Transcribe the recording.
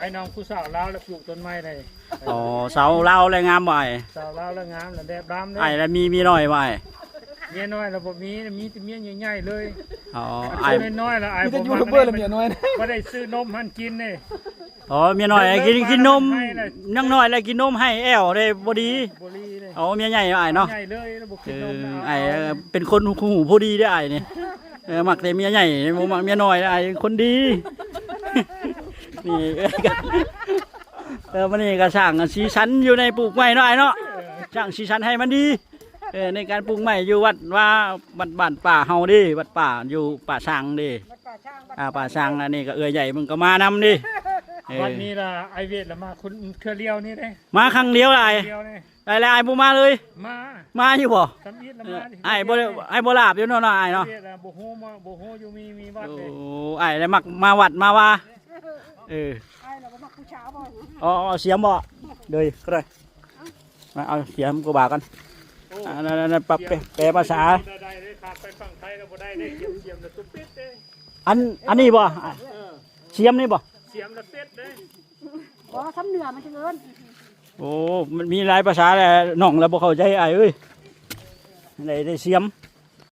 ອ້າຍນ້ອງຜູ້ສາວລາວ ແລ້ວປູກຕົ້ນໄມ້ໄດ້. ອໍ ສາວລາວແລະງາມບໍ່ອ້າຍ? ສາວລາວແລະງາມ ແລະແດບດຳເດ້. ອ້າຍລະມີເມຍນ້ອຍບໍ່ອ້າຍ? ເມຍນ້ອຍລະບໍ່ມີ ມີແຕ່ເມຍໃຫຍ່ໆເລີຍ. ອໍ ອ້າຍ ນ້ອຍໆລະອ້າຍ ມີແຕ່ ບໍ່ ຢູທູບເບີລະເມຍນ້ອຍ ບໍ່ໄດ້ຊື້ນົມໃຫ້ມັນກິນເດ້. ອໍ ເມຍນ້ອຍ ເລີກ ກິນ ເລີກ ກິນນົມ ມາແລ້ວ ຍັງນ້ອຍລະກິນນົມໃຫ້ແອວເດ້ ບໍ່ດີ ບໍ່ດີເດ້. ອໍ ເມຍໃຫຍ່ອ້າຍເນາະ ໃຫຍ່ເລີຍ ບໍ່ກິນນົມ. ເອີ ອ້າຍເປັນຄົນຮູ້ຜູ້ດີເດ້ອ້າຍນີ້. ເອີ ມັກແຕ່ເມຍໃຫຍ່ ບໍ່ມັກເມຍນ້ອຍ. ອ້າຍຄົນດີ. ນີ້ ເອີ ມື້ນີ້ກໍສ້າງສີສັນຢູ່ໃນປູກໄມ້ເນາະອ້າຍເນາະ ສ້າງສີສັນໃຫ້ມັນດີ ເອີ ໃນການປູກໄມ້ຢູ່ວັດວ່າ ວັດບ້ານປ່າເຮົາເດ້ ວັດປ່າຢູ່ປ່າຊາງເດ້. ອ່າ ປ່າຊາງ ອັນນີ້ກໍເອື້ອຍໃຫຍ່ເພິ່ນກໍມານຳເດ້. ເອີ ວັດນີ້ລະອ້າຍເວດລະມາຄົນເທື່ອດຽວນີ້ເດ້ ມາຄັ້ງດຽວລະອ້າຍ. ດຽວນີ້ ໄດ້ແລ້ວອ້າຍບໍ່ມາເລີຍ. ມາ ມາຢູ່ບໍ່? ທຳອິດລະມາ. ເອີ ອ້າຍບໍ່ໄດ້ ອ້າຍບໍ່ຫຼາບຢູ່ເນາະ ເນາະອ້າຍເນາະ. ບໍ່ຮູ້ ບໍ່ຮູ້ຢູ່ມີ ມີວັດເດ້. ໂອ້ ອ້າຍລະມັກມາວັດມາວ່າ. ເອີ ອ້າຍລະບໍ່ມັກຜູ້ສາວບໍ່? ອໍ ເອົາສຽມບໍ່? ໂດຍ ກໍໄດ້ ມາເອົາສຽມກູບາກ່ອນ. ໂອ້ ອັນນັ້ນ ອັນນັ້ນ ແປ ແປພາສາ ໄດ້ເດ້ ຂ້າໄປຝັ່ງໄທລະບໍ່ໄດ້ເດ້. ສຽມ ສຽມລະຕຸເປັດເດ້. ອັນ ອັນນີ້ບໍ່? ເອີ ສຽມນີ້ບໍ່? ສຽມລະເປັດເດ້. ບໍ່ ທາງເໜືອມັນຈະເອີ້ນ. ໂອ້ ມັນມີຫຼາຍພາສາແຫຼະ ນ້ອງລະບໍ່ເຂົ້າໃຈອ້າຍເອີຍ. ໄດ້ ໄດ້ສຽມ